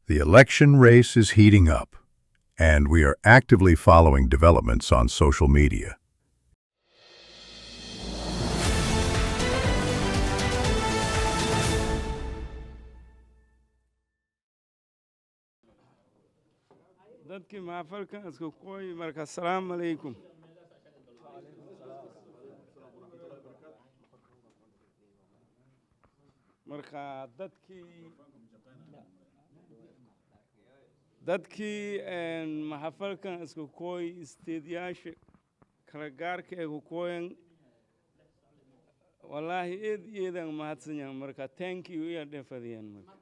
The election race is heating up, and we are actively following developments on social media. Dadkii maafalkan isku kooyi marka, asalaamu calaykum. Marka dadkii maxafalkan isku kooyi, isteedyaasha kala gaarka ee ku kooyan, wallaahi eed eedan mahadsanyan. Marka thank you iya dhefadiyaan. Marka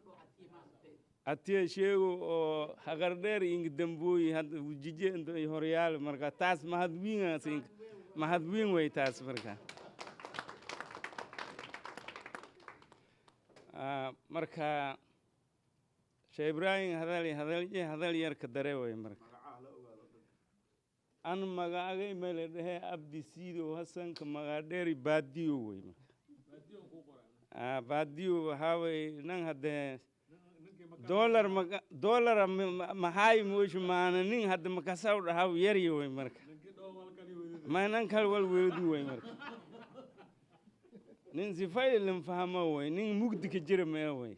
atiya sheego oo haqardheer inga dambooyi hadda wujije inta ay horyaal. Marka taas mahadwiingaas, mahadwiin way taas. Marka marka Sheekh Ibraahim hadal hadal hadal yarka dare way. Marka an magacagay mele dhehe Abdi Siidow Hasanka, magadheeri Baadiyo wey. Marka Baadiyo waxaa wey nan haddee dolar maga dolara maxay mooshi maana nin hadda makasaw dhahaw yarya wey. Marka ma nan kal wal weedu wey. Marka nin sifay lin fahmo wey, nin mugdi ka jira mee wey.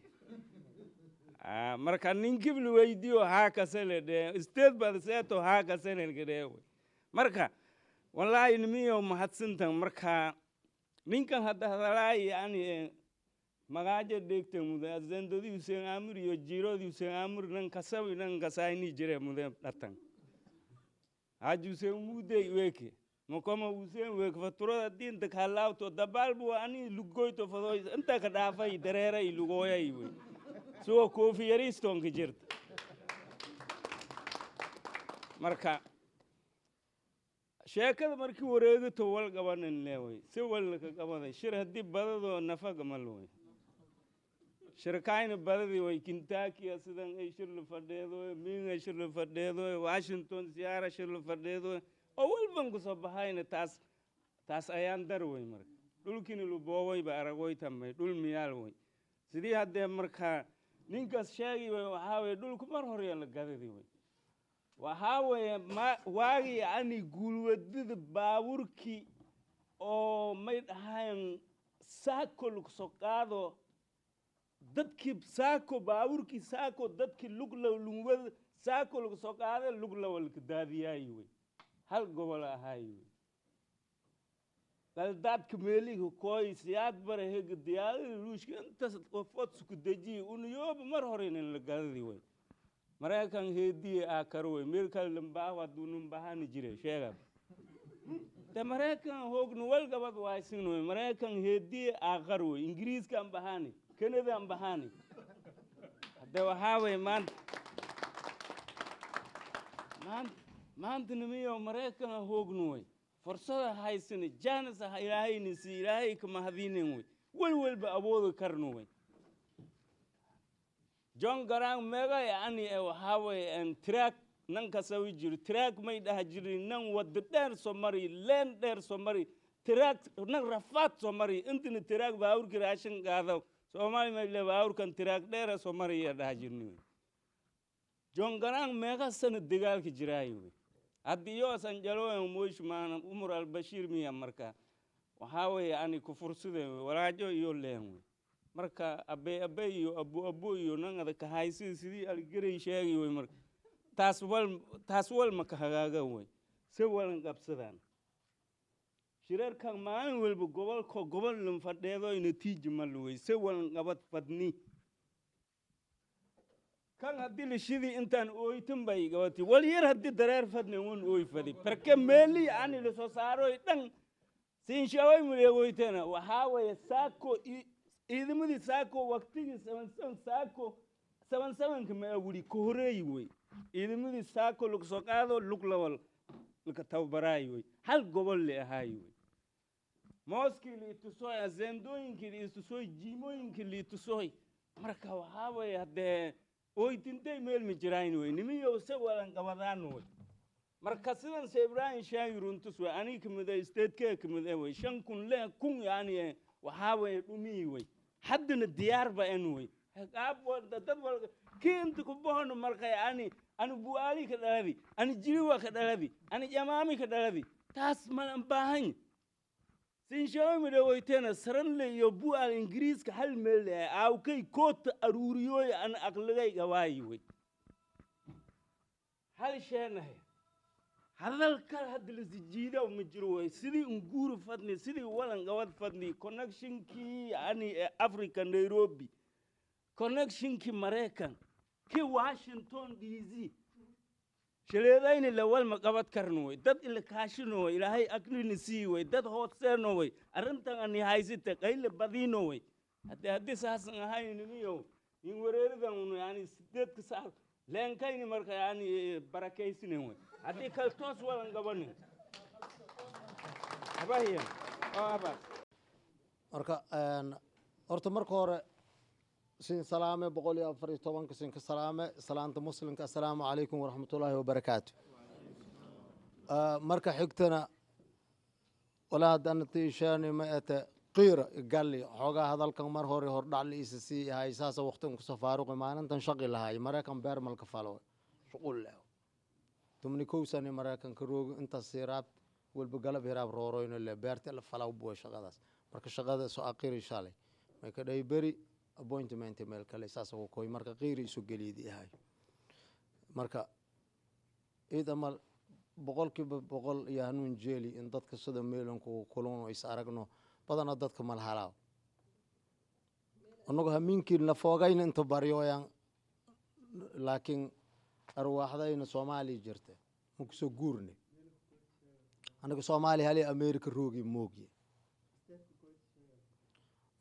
Marka nin kibli weydiyo haa kasele dhe state bad seeto haa kasele dhe wey. Marka wallaahi nimiyo mahadsantan. Marka ninkan hadda hadalaay yani magaajo dheegta mude azendodi Hussein Amir iyo jiirodi Hussein Amir nan kasawi nan kasayni jire mude dhatan Haji Hussein Mudey weke makoma Hussein weke faturada diinta kalaawto dabaalbu ani lugoyto fadoy inta ka dhaafay dareeray lugooyay wey suwa koofi yariistonka jirta. Marka sheekada markii wareegato wal qabanin leeway si walka qabaday shir haddii badadoo nafaga mal wey shirkayna badadii way. Kentucky sidan ay shir la fadheedo, Minga shir la fadheedo, Washington siyaara shir la fadheedo oo walban ku soo baxayna taas ayaan dar wey. Marka dhulkiina lubooway ba aragoy tambay dhul miyaal wey sidii haddee. Marka ninkaas sheegi wey waxaa weye dhulku mar horeya la gadadi wey. Waxaa weeye ma waagii yani guulwadada baabuurkii oo may dhahayn saako lagu soo qaado dadkii saako baabuurkii saako dadkii lugla lungwada saako lagu soo qaado lugla walka daadiyaayi wey, hal gobol ahaayi wey. Galdaadka meeliga kooy Siyaad Bare hega diyaarada Ruushka intaas qofood isku dejiyi unuyooba mar hore inin la gadadi wey. Maraykan heediye aa karo wey, meel kale lambaahu hadduu numbahani jire sheegab de Maraykan hoognu walgabad waaysin wey. Maraykan heediye aa qar wey, Ingiriiska an bahani, Kanada an bahani. Hadde waxaa wey maanta maanta maanta nimiyo Maraykan hoognu wey, fursada haysana jaanis ah Ilaahayna si Ilaahay ka mahadinen wey, wal walba awoodi karno wey. John Garang mega yani waxaa weye track nan kasawi jiro, track may dhaha jirin, nan wada dheer soo mari, leen dheer soo mari, track nan rafaad soo mari, intana track baaburki raashin qaado Soomaali may le baaburkan track dheera soo mariya dhaha jirni wey. John Garang meega sana dagaalka jiraayo wey haddii yoo sanjalooyan moosh maana Umar Albashiir miya. Marka waxaa weeye ani ku fursadeen wey walaajo iyo leen wey. Marka abe abe iyo abu abu iyo nan adag kahaysid sidii Algerey sheegi wey. Marka taas wal taas wal ma ka hagaagan wey si walan qabsadaan shirarkan maalin walba gobolka gobol lan fadheedo natiija ma luwey si walan qabad fadni kan haddii la shidi intaan ooytan bay gabatay wal yar haddii dareer fadni un ooy fadi perke meeli yani la soo saaroy dhan siinshaway muleegoytana. Waxaa weeye saako ciidamadii saako waqtigii 77 saako 77-ka ma awuri ka horeeyi wey. Ciidamadii saako lagu soo qaado lug lawal laka tababaraayi wey, hal gobol le ahaayi wey. Mooskii la itusoy, azeendooyinkii la itusoy, jiimooyinkii la itusoy. Marka waxaa weeye haddee ooytintay meel ma jiraan wey nimiyow se walan qabadaan wey. Marka sidan se Ibraahim sheegi runtus wey, aniga kamid ah statekee kamid ah wey, 5000 6000 yani waxaa weeye dhumihii wey, haddana diyaar ba en wey qaab dad wal Kii inta ku bohono marka yani ani Bu'aali ka dhaladi, ani Jiriwa ka dhaladi, ani Jamaami ka dhaladi, taas malan baahan sinshaawimi dhawoytena Saranle iyo Bu'aal Ingiriiska hal meel leh aawkay koota aruuriyooy an aqligay gawaayi wey hal sheenahay. Hadal kal hadda lasi jiidaw ma jiro wey. Sidii unguuri fadni, sidii walan gawad fadni, connectionkii yani ee Africa Nairobi, connectionkii Maraykan kii Washington DC shaleedayni lawalma qabad karno wey. Dad ila kaashino wey, Ilaahay aqlini sii wey, dad hoodseeno wey, arrintan ani haysite qayle badiino wey. Haddii saasan ahayn nimiyow in wareeridan unu yani 8-ka saar leenkayni marka yani barakaysinen wey. Haddii kal toos walan qabanin habahiyan oo abaas. Marka horta marka hore sin salaame 114-ka sinka salaame salaanta muslimka, assalaamu calaykum waraxmatullaahi wabarakaatu. Marka xigtana walaa haddana tiishaani ma ete qiira galli xoogaa hadalkan mar hore hordhac la isa sii yahay saasa waqtigan kusoo faaruqi maalintan shaqi lahaay Maraykan beermalka falo shuqul leh 11 sani Maraykanka roogi intaas hiraab walba galab hiraab rooroyno le beerta la falaw buwa shaqadaas. Marka shaqada soo aqiri shalay may ka dhahay beri appointment meel kale saas ugu koy marka qiiri isu geliidi yahay. Marka ciid amal 100% iyo hanuun jeeli in dadka sida meelanku kulano is aragno badana dadka malhalaaw annagu hamiinkii la foogayna inta baryoyaan, laakiin arwaaxdayna Soomaaliya jirta ma kusoo guurne anaga Soomaaliya hali America roogi moogye.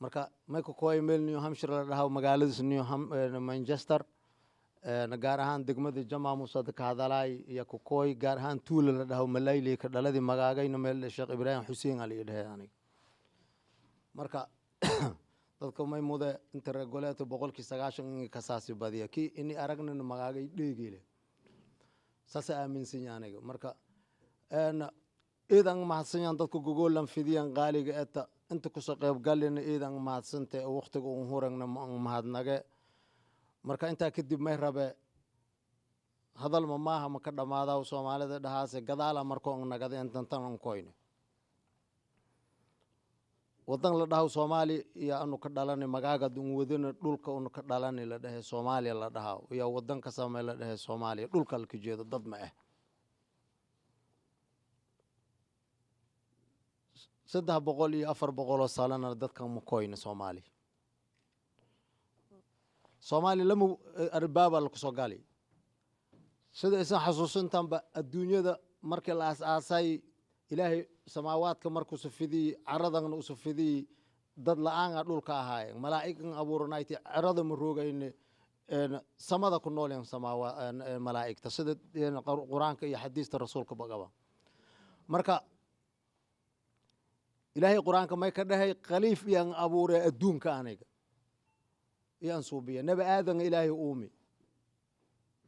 Marka may ka kooy meel New Hampshire la dhahaa, magaaladiis New Manchester, gaar ahaan degmada Jamamus hadda ka hadalaay iyo ka kooy, gaar ahaan tuula la dhaho Malayli ka dhaladii. Magaagayna meel Sheekh Ibraahim Xuseen ali dhahay aniga. Marka dadka may mude inta reer goleeto 90% in kasaasi badiya kii ini aragnana magaagay dheegile saasa aaminsan yahay aniga. Marka iidan mahadsanyahan dadka gogolan fidiyan qaaliga eta inta kusoo qayb galina, iidan mahadsante oo waqtiga un huragna ma an mahadnage. Marka intaa kadib may rabe hadalma maaha ma ka dhamaadaa Soomaalida dhahaase gadaala marko an nagada intantan an koyne wadan la dhaho Soomaali iyo anu ka dhalani magaagad un wadana dhulka unu ka dhalani la dhahe Soomaaliya la dhahaa iyo wadan ka samee la dhahe Soomaaliya dhulka la ka jeedo dad ma ah. 300 iyo 400 oo salana dadkan ma koyne Soomaaliya. Soomaaliya lama arbaaba lagu soo gali sida isan xasuusintanba adduunyada markii la aas-aasay Ilaahay samaawaadka markuu sufidiyey caradana u sufidiyey dad la-aana dhulka ahaayeen malaa'igan abuuranayti carada ma roogayne samada ku nooleen samaawa malaa'igta sida Qur-aanka iyo xadiista rasuulka baqaba. Marka Ilaahay Qur-aanka may ka dhahay khaliif iyaan abuuree adduunka aniga iyaan suubiya nebi aadan Ilaahay uumi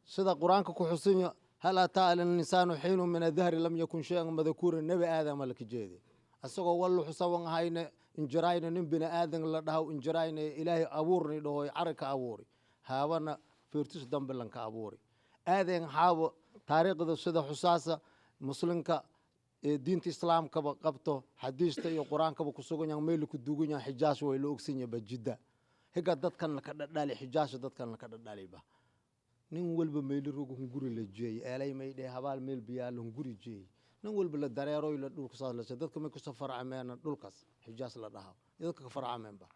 sida Qur-aanka ku xusinya hal ataa ala linsaanu xiinu min adahri lam yakun shay-an madkuura. Nebi aadama laka jeede asagoo wallu xusawan ahayne injirayne nin bini aadan la dhahaw injirayne Ilaahay abuurni dhahoy cari ka abuuri haabana feertis dambe lanka abuuri aadan xaabo taariikhda sida xusaasa muslimka ee diinta islaamkaba qabto xadiista iyo Qur-aankaba ku sugan yahan meel ku duugan yahan Xijaas way la ogsan yahay Jidda higa dadkan laka dhadhali Xijaasha dadkan laka dhadhaliba nin walba meel rogo hunguri la jeeyay eelay may dheh habaal meel biyaal hunguri jeeyay nin walba la dareeroy la dhulka saas la dadka may ku safar cameen dhulkaas Xijaas la dhahaa dadka ka farcameenba.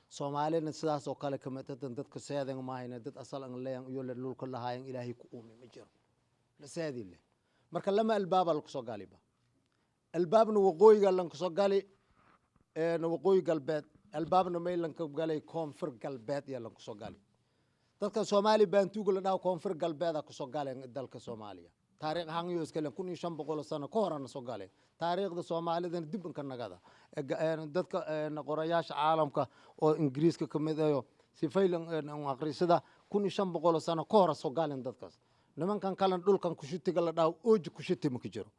Soomaalina sidaas oo kale kama dadan dadka seedan maahayna dad asal an leeyan iyo la dhulka lahaayeen Ilaahay ku uumi ma jiro la seedi leh. Marka lama albaaba lagu soo galiba albaabna waqooyiga lan kusoo gali waqooyi galbeed, albaabna may lanka galay koonfur galbeed iyo lan kusoo gali. Dadka Soomaali Baantuuga la dhaho koonfur galbeeda kusoo galeen dalka Soomaaliya taariikh ahaan iyo iskale 1500 sano ka horana soo galeen. Taariikhda Soomaalidana dib inka nagada dadka qorayaasha caalamka oo Ingiriiska ka mid ayo sifaylan aqrisada 1500 sano ka hora soo galeen dadkaas. Nimankan kalena dhulkan Kushitiga la dhaho ooji Kushiti ma ka jiro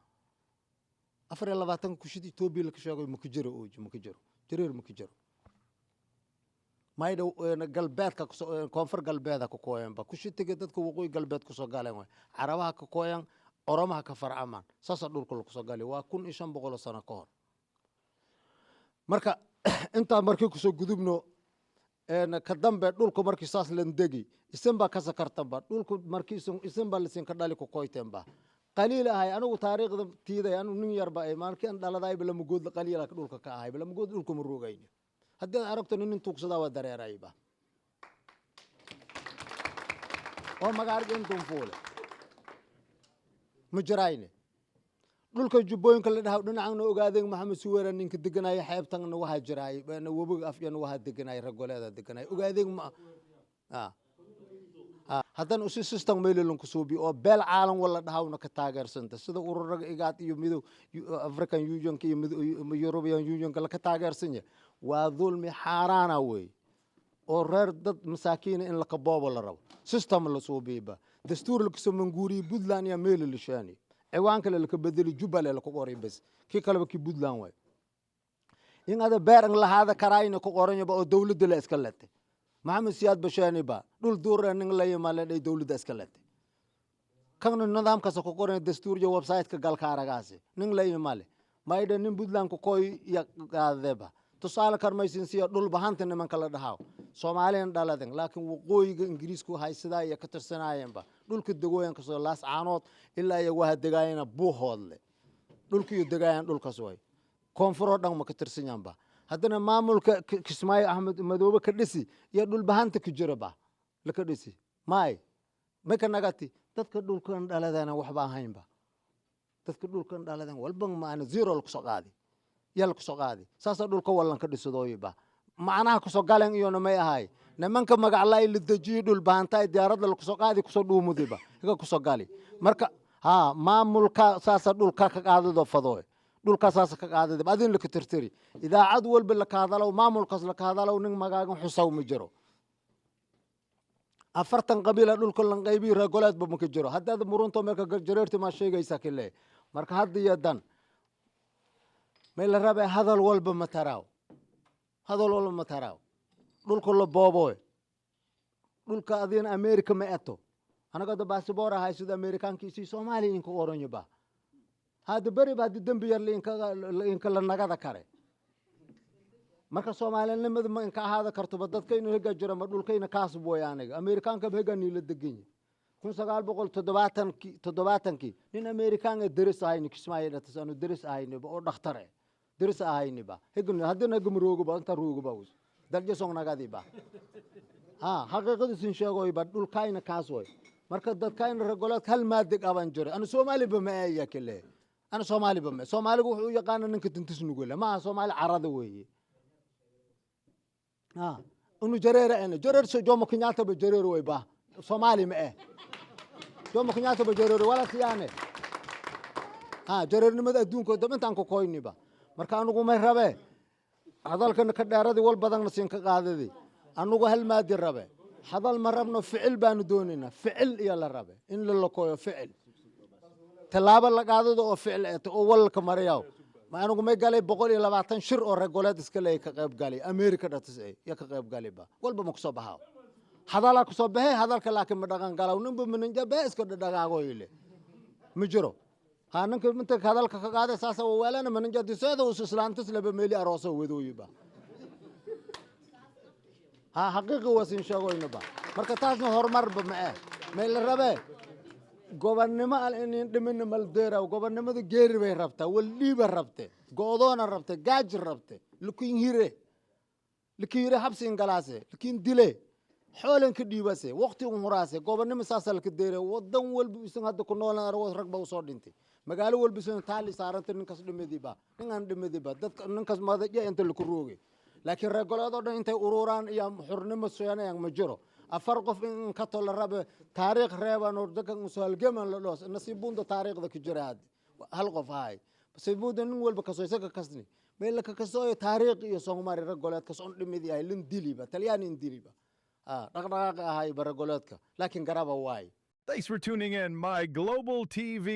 24 Kushiti Etoobiya laka sheegayo ma ka jiro ooji ma ka jiro Jareer ma ka jiro. Maydha galbeedka, koonfur galbeeda ka kooyanba. Kushitiga dadka waqooyi galbeed kusoo galeen waay, Carabaha ka kooyan, Oromaha ka farcamaan. Saasaa dhulka lakusoo gali, waa 1500 sano ka hor. Marka intaa markii kusoo gudubno, ka dambe dhulka markii saas landegi, isin baa kasa kartanba dhulku markii isin baa lisinka dhali ku koytenba qaliil ahay. Anigu taariikhda tiiday, anigu nin yarba ay markii aan dhaladayba lamagood qaliila dhulka ka ahayba, lamagood dhulka ma roogayno. Haddii aad aragto nin tuugsadaa, waa dareerayba oo magaarga intun fuule ma jirayne. Dhulka Jubbooyinka la dhaha, dhinacna ogaadeen Maxamed Suweera ninka deganaya, xeebtanna waxaa jiraay, webiga afyana waxaa deganay, ragoleeda deganay ogaadeen ma. Haddana usi system meelolon ku suubi oo beel caalam wala dhahawna ka taageersanta, sida ururaga IGAD iyo midow African Unionka iyo European Unionka laka taageersan yahay, waa dulmi xaaraana wey oo reer dad masaakiina in laka boobo la rabo. System la suubiiba, dastuur lakasoo manguuriyey Puntland iyo meelo la shaani, ciwaan kale laka bedeli, Jubbaland laka qoray bas, kii kaleba kii Puntland waay. In ada beer ang lahaada karaayna ku qoranyaba oo dowladda la iska letay. Maxamed Siyaad bashaaniba dhul duure nin la yimaale dhay, dowladda iska letay. Kana nidaamkaas ku qoran dastuur iyo website-ka galka aragaasi, nin la yimaale maydha, nin Puntland ku koy iyo qaadeba. Tusaale karmaysin siya dhul bahanta nimanka la dhahaa Soomaaliyan dhaladen, laakiin waqooyiga Ingiriisku haysadaa iyo ka tirsanaayeenba. Dhulka degooyan kasoo Laas Caanood ilaa iyo waha degaayana Buuhoodle, dhulka iyo degaayaan dhulkaas way, koonfuroo dhan ma ka tirsanyaanba. Haddana maamulka Kismaayo Axmed Madoobe ka dhisi iyo dhulbahanta ka jiraba laka dhisi maay may ka nagati. Dadka dhulkan dhaladana waxba ahaynba, dadka dhulkan dhaladan walba maana zero lakusoo qaadi yaa lakusoo qaadi. Saasaa dhulka wallan ka dhisadooyiba macnaha kusoo galen iyona may ahay. Nimanka magaclaay la dejiyo dhulbahanta diyaaradda lakusoo qaadi, kusoo dhuumudiba iga kusoo gali. Marka ha maamulka saasa dhulka ka qaadado fadooy, dhulka saasa ka qaadada adin laka tirtiri. Idaacad walba laka hadalow, maamulkaas laka hadalow, nin magaagan xusaw ma jiro. 40 qabiila dhulka lan qaybiyi, reegoleedba maka jiro. Haddaad murunto meelka jareerti maa sheegaysaa kile. Marka hadda iyo dan may la rabaa, hadal walba ma taraaw, hadal walba ma taraaw. Dhulka la booboy, dhulka adina America ma eto. Anaga da baasiboor ahay sida Amerikaankiisii Soomaaliya inka oranyoba. Hadda beriba haddii dembi yar inka la nagada kare. Marka Soomaalinimada ma inka ahaada kartoba dadkaynu hega jira ma dhulkayna kaas booy. Aniga Amerikaanka hega niila degan yahy. 1970kii, 70kii nin Amerikaan deris ahayni Kismaayo dhatas anu deris ahayniba oo dhakhtar eh deris ahayniba hegan. Haddana hegama roogoba, inta roogoba us dalja song nagadiba ha xaqiiqadiisin sheegoyba, dhulkayna kaas way. Marka dadkayna regoleedka hal maadig aban jiray. Anu Soomaaliba ma eeya kale, anu Soomaaliba ma. Soomaaligu wuxuu u yaqaana ninka tintis nugule ma aha. Soomaali carada weeye. Ha unu jareera ene jareer so Jomo Kenyatta ba jareer way ba, Soomaali ma eh. Jomo Kenyatta ba jareer wala siyaane ha jareernimada adduunka dab intaan ku koyniba. Marka anugu may rabe hadalkana ka dheeradii wal badanna siin ka qaadadi. Anugu hal maadi rabe, hadal ma rabno, ficil baanu doonaynaa. Ficil iyo la rabe in la lokooyo, ficil tallaabo la qaadado oo ficil eeto oo walalka mariyaw. Ma anigu may galay 120 shir oo reer iska leeyay ka qayb galay America dhatas iyo ka qayb galayba, walba ma kusoo baxaa. Hadalaa kusoo baxay hadalka, laakiin ma dhaqan galaw. Ninba maninja bee iska dhaqaagoyle ma jiro. Ha ninka inta hadalka ka qaaday saasa weelana maninja diseeda us islaantis laba meeli arooso wadooyiba. Ha xaqiiqi wasin sheegoynaba. Marka taasna horumarba ma eh. May la rabee gobonnimo al inin dhimina maldeeraw. Gobonnimada geeri bay rabtaa, waldhiiba rabte, go'doona rabte, gaaji rabte, lakin hire lakin hire, habsi ingalaase lakin dile, xoolan ka dhiibase, waqti un huraase. Gobonnimo saasa laka deere. Wadan walba isan hadda ku noolan aragoo rag ba usoo dhintay. Magaalo walba isan taali saaranta ninkas dhimadiba, ninkaan dhimadiba, dadka ninkas madaja inta laku roogay. Laakiin reer goboleed oo dhan intay ururaan iyo xurnimo seenayaan ma jiro. Afar qof in ka to la rabe taariikh reeban oo dadka soo halgaman la dhoos nasiibunda taariikhda ku jira. Hadda hal qof ahay nasiibunda nin walba kasoo isaga kasni meel ka kasoo taariikh iyo Soomaali reer goboleedka son dhimid yahay lin diliba Talyaani in diliba dhaqdhaqaaq ahay reer goboleedka, laakiin garaba waay. Thanks for tuning in, My Global TV.